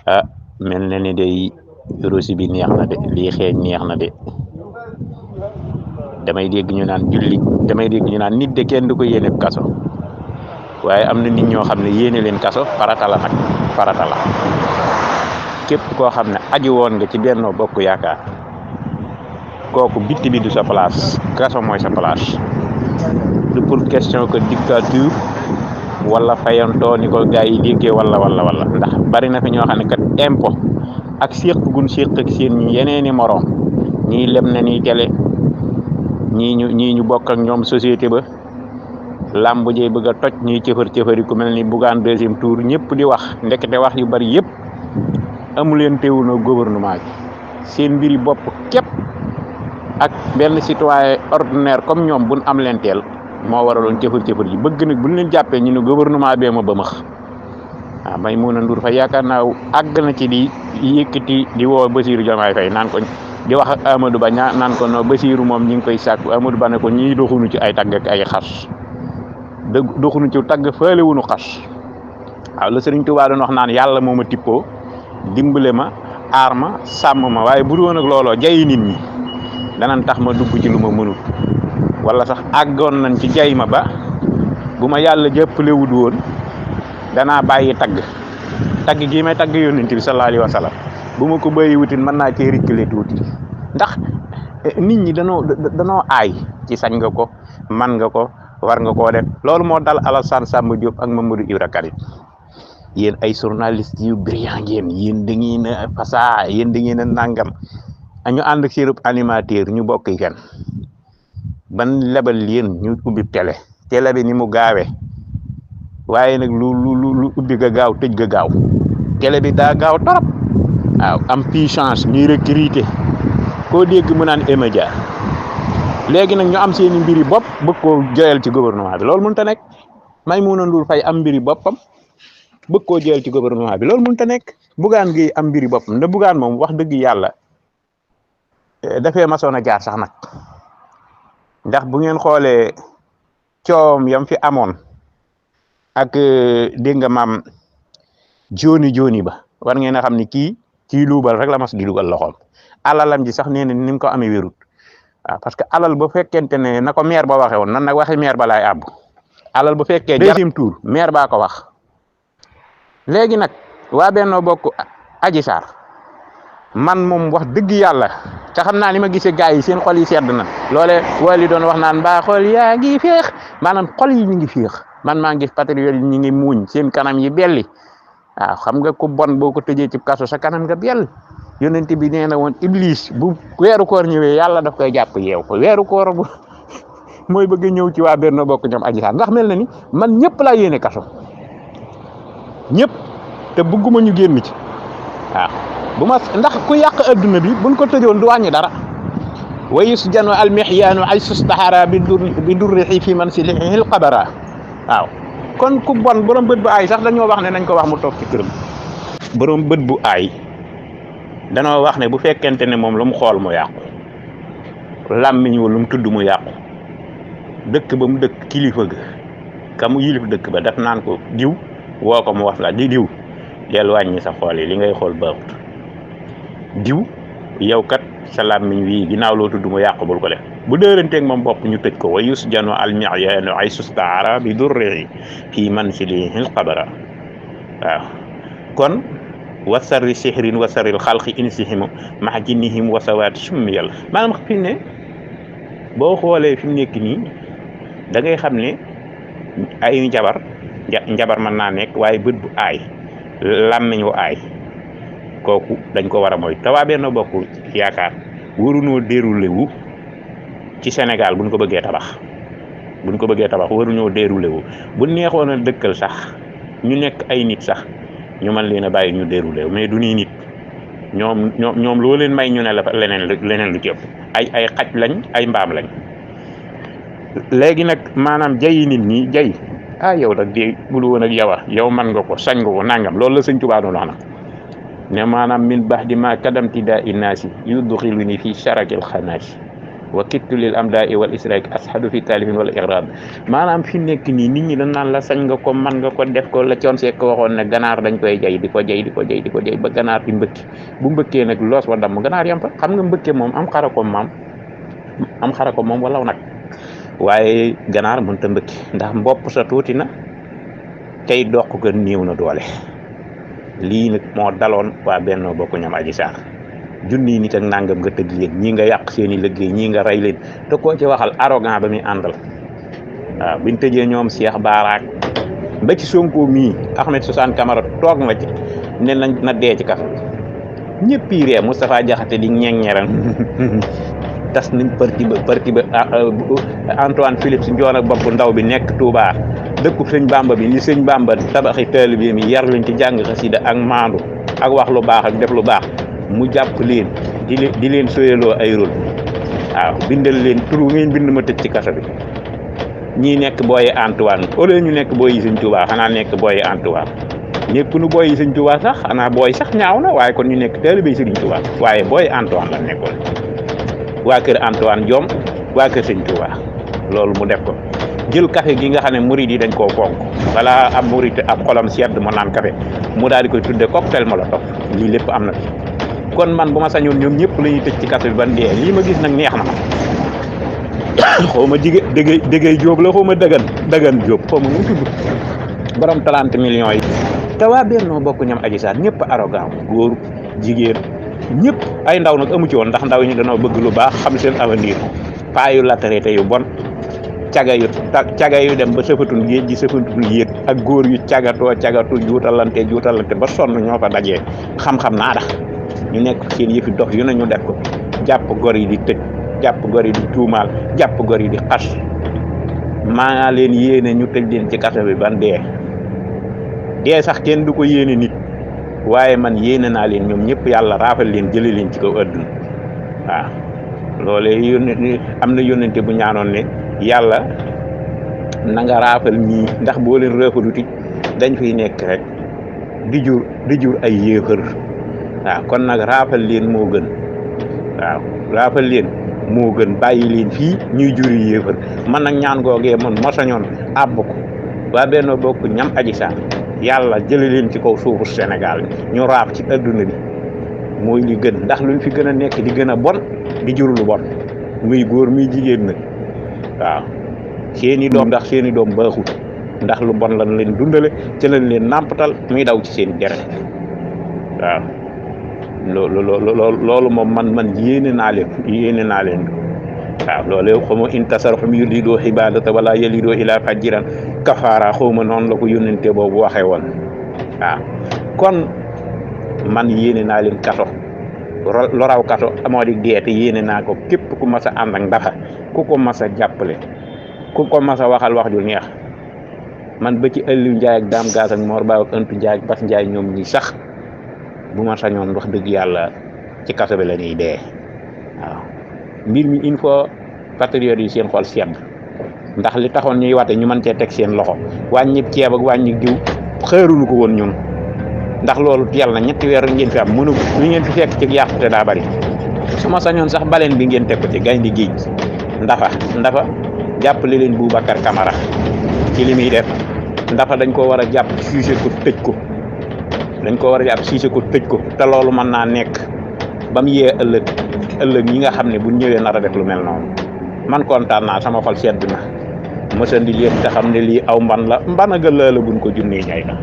ah mel na ni day rosi bi neex na de lii xeeñ neex na de damay dégg ñu naan nit de kenn du ko yéene kaso waaye am na nit ñoo xam ne yéene leen kaso farata la nag farata la képp koo xam ne aji woon nga ci Benno Bokk Yaakaar kooku bitti bi du sa place kaso mooy sa place du pour question que dictature wala fayantoo ni ko gars yi déggee wala ndax bari na fi ñoo xam ne kat impôt ak séq gun séq ak seen yeneeni moroom ñii lem na ni télé ñii ñu bokk ak ñoom société ba làmb jee bëgg a toj ñuy cëfari ku mel ni Bougane deuxième tour ñëpp di wax ndekete wax yu bari yëpp amu leen teewunoo gouvernement bi seen mbiri bopp képp ak benn citoyen ordinaire comme ñoom buñ am leen teel moo waraloon cëfar yi bëgg nag buñ leen jàppee ñu ne gouvernement bee ma ba max waaw Maimouna Ndour Faye yaakaar naa àgg na ci di yëkkati di woo Bassirou Diomaye Faye naan ko di wax ak Amadou Ba naan ko no Bassirou moom ñi ngi koy sàkku Amadou Ba ne ko ñii doxunu ci ay tagg ak ay xas doxunu ci tagg faale wuñu xas waaw la Sëriñ Tuubaa doon wax naan yàlla moo ma tippoo dimbale ma aar ma sàmm ma waaye bu dul woon ak looloo jayi nit ñi danañ tax ma dugg ci lu ma mënut wala sax àggoon nañ ci jay ma ba bu ma yàlla jàppalewut woon danaa bàyyi tagg gii may tagg yonent bi sallallahu alayhi wa sallam bu ma ko bàyyi wutin mën naa cee rikkale tuuti ndax nit ñi danoo aay ci sañ nga ko man nga ko war nga koo def loolu moo dal Alassane Samba Diop ak Mamadou Ibra Karim yéen ay journaliste yu brillant yéen da ngeen a fasaa yéen da ngeen a nàngam ñu ànd ak seenub animateur ñu bokk kenn ban lebal leen ñu ubbi télé bi ni mu gaawee waaye nag lu ubbi ga gaaw tëj ga gaaw télé bi daa gaaw torop waaw am puissance ñuy recruter koo dégg mu naan émédia léegi nag ñu am seeni mbiri bopp bëgg koo joyal ci gouvernement bi loolu mënut a nekk Maimouna Ndour Faye am mbiri boppam bëgg koo joyal ci gouvernement bi loolu mënut a nekk Bougane Gueye am mbiri boppam nda Bougane moom wax dëgg yàlla dafee masoon a jaar sax nag ndax bu ngeen xoolee coom yam fi amoon ak dégg nga maam joni ba war ngeen a xam ni kii luubal rek la mas di dugal loxoom alalam ji sax nee na ni mu ko amee wérut waaw parce que alal bu fekkente ne na ko maire ba waxee woon nan nag waxi maire ba laay àbb alal bu fekkee deuxième tour maire baa ko wax léegi nag waa Benno Bokk Adji Sarr man moom wax dëgg yàlla te xam naa ni ma gisee gars yi seen xol yi sedd na loole wali doon wax naan mbaa xol yaa ngi féex maanaam xol yi ñu ngi féex man maa ngi gis patriote yi ñu ngi muuñ seen kanam yi belli waaw xam nga ku bon boo ko tëjee ci kaso sa kanam nga bell yonent bi nee na woon Iblis bu weeru koor ñëwee yàlla daf koy jàpp yeew ko weeru koor bu mooy bëgg ñëw ci waa Benno Bokk ñoom Adji Sarr ndax mel na ni man ñëpp laa yéene kaso ñëpp te bëgguma ñu génn ci waaw bu ma ndax ku yàq adduna bi buñ ko tëjoon du wàññi dara wa yusjanu almihyaanu ay sustahara bi durrihi fi mansilihi alqabara waaw kon ku bon borom bët bu aay sax dañoo wax ne nañ ko wax mu toog ci këram borom bët bu aay danoo wax ne bu fekkente ne moom lu mu xool mu yàqu làmmiñ wa lu mu tudd mu yàqu dëkk ba mu dëkk kilifa ga ka mu yilif dëkk ba daf naan ko diw woo ko mu wax la di diw del wàññi sa xool yi li ngay xool baaxut diw yow kat sa làmmiñ wii ginnaaw loo tudd mu yàqu bul ko def bu dëranteeg moom bopp ñu tëj ko wa yusjanu almihyaanu ay sustaara bi durrihi fii mansilihi alqabara waaw kon wasarri sihrin wasarril xalqi insihimu max jinnihim wasawaati summiyal maanaam fi ne boo xoolee fi mu nekk nii da ngay xam ne ay njabar mën naa nekk waaye bët bu aay làmmiñ wu aay kooku dañ ko war a mooy te waa Benno Bokk Yaakaar warunoo déroulé wu ci Sénégal buñ ko bëggee tabax waruñoo déroulé wu bu neexoon a dëkkal sax ñu nekk ay nit sax ñu mën leen a bàyyi ñu déroulé wu mais du nii nit ñoom loo leen may ñu ne la leneen lu ci ëpp ay xaj lañ ay mbaam lañ léegi nag maanaam jayi nit ñi jay yow nag di bulu woon ak yow man nga ko sañ nga ko nangam loolu la sëñ Tuubaa doon wax nag ne maanaam min ba'di ma kadamti daa innaasi yudxiluni fi sharakil xanaasi wa kittu lil amdaai wal israak ashadu fi taalifin wala igrad maanaam fi nekk nii nit ñi dañ naan la sañ nga ko man nga ko def ko la coon seek ko waxoon ne ganaar dañ koy jay di ko jay ba ganaar di mbëkki bu mbëkkee nag loos wa damm ganaar yam fa xam nga mbëkkee moom am xara ko moom walaw nag waaye ganaar mënta mbëkki ndax mbopp sa tuuti na tey doq ko néew na doole lii nag moo daloon waa Benno Bokk Ñoom Adji Sarr junni nit ak nangam nga tëj leen ñii nga yàq seeni liggéey ñii nga rey leen te koo ci waxal arrogant ba muy àndal waaw biñ tëjee ñoom Cheikh Baaraak ba ci Sonko mii Ahmed Suzanne Camara toog na ci ne na dee ci kaso ñëpp yi ree Moustapha Diakhaté di ñeŋñeran tas nañ parti ba Antoine Philippe Ndione ak bopp ndaw bi nekk Touba dëkku sëñ Bamba bi li sëñ Bamba tabaxi taalibe mi yar leen ci jàng xasida ak maandu ak wax lu baax ak def lu baax mu jàpp leen di leen soyaloo ay rôle waaw bindal leen tur ngeen bind ma tëj ci kaso bi ñii nekk booyi Antoine au lieu ñu nekk booyi sëñ Touba xanaa nekk booyi Antoine nekk nu booyi sëñ Touba sax xanaa booy sax ñaaw na waaye kon ñu nekk taalibe sëñ Touba waaye booyi Antoine la nekkoon waa kër Antoine Diome waa kër sëñ Touba loolu mu def ko jël café gi nga xam ne murid yi dañ koo fonk balaa ab murid ab xolam sedd mu naan café mu daal di koy tudde cocktail molotov lii lépp am na fi kon man bu ma sañoon ñoom ñëpp la ñuy tëj ci kaso bi ban dee lii ma gis nag neex na ma xaw ma dégay jóob la xaw ma dagan jóob xaw ma mu tudd borom 30 millions yi te waa Benno Bokk Ñoom Adji Sarr ñëpp arrogant góor jigéen ñëpp ay ndaw nag amu ci woon ndax ndaw ñi dañoo bëgg lu baax xam seen avenir paa yu latarité yu bon caga yu dem ba sëfatul géej gi sëfatul yéet ak góor yu cagatu juutalante ba sonn ñoo fa dajee xam-xam naa dax ñu nekk seen yëfi dox yu ne ñu def ko jàpp gor yi di tëj jàpp gor yi di tuumaal jàpp gor yi di xas maa leen yéene ñu tëj leen ci kaso bi ban dee sax kenn du ko yéene nit waaye man yéene naa leen ñoom ñëpp yàlla raafal leen jële leen ci kaw àdduna waaw loolee am na yónnente bu ñaanoon ne yàlla na nga raafal ñii ndax boo leen raafaluti dañ fiy nekk rek di jur ay yéefar waaw kon nag raafal leen moo gën waaw raafal leen moo gën bàyyi leen fii ñuy juri yéefar man nag ñaan googee man mosañoon àbb ko waa Benno Bokk Ñoom Adji Sarr yàlla jële leen ci kaw suufu Sénégal ñu raaf ci adduna bi mooy li gën ndax luñ fi gën a nekk di gën a bon di jur lu bon muy góor muy jigéen nag waaw seeni doom ndax seeni doom baaxul ndax lu bon lañ leen dundale ci lañ leen nàmpatal muy daw ci seen deret waaw loolu moom man yéene naa leen waaw loolu xawma intasarhum yuridoo xibaadata wala yalidoo ila fajiran kafaara xawma noonu la ko yónnente boobu waxee woon waaw kon man yéene naa leen kaso loraw kaso amoo di deete yéene naa ko képp ku mas a ànd ak ndaxa ku ko mas a jàppale ku ko mas a waxal wax ju neex man ba ci Aliou Ndiaye ak Dame Gass ak Mor Ba ak Antou Ndiaye ak Bass Ndiaye ñoom ñi sax bu ma sañoon wax dëgg yàlla ci kaso bi la ñuy dee waaw mbir mi il faut patriotes yi seen xol sedd ndax li taxoon ñuy wate ñu mën cee teg seen loxo wàññi ceeb ak wàññi diw xëeruñu ko woon ñun ndax loolu yàlla na 3 weer ngeen fi am mënu lu ngeen fi fekk ci yàqute daa bari su ma sañoon sax baleen bi ngeen teg ko ci gaynde géej ndafa jàppale leen Boubacar Camara ci li muy def ndafa dañ ko war a jàpp siise ko tëj ko te loolu mën naa nekk ba mu yee ëllëg ñi nga xam ne bu ñëwee nar a def lu mel noonu man kontaan naa sama xol sedd na mësandi leen te xam ne lii aw mban la mbana gëlaa la buñ ko junnee ñay na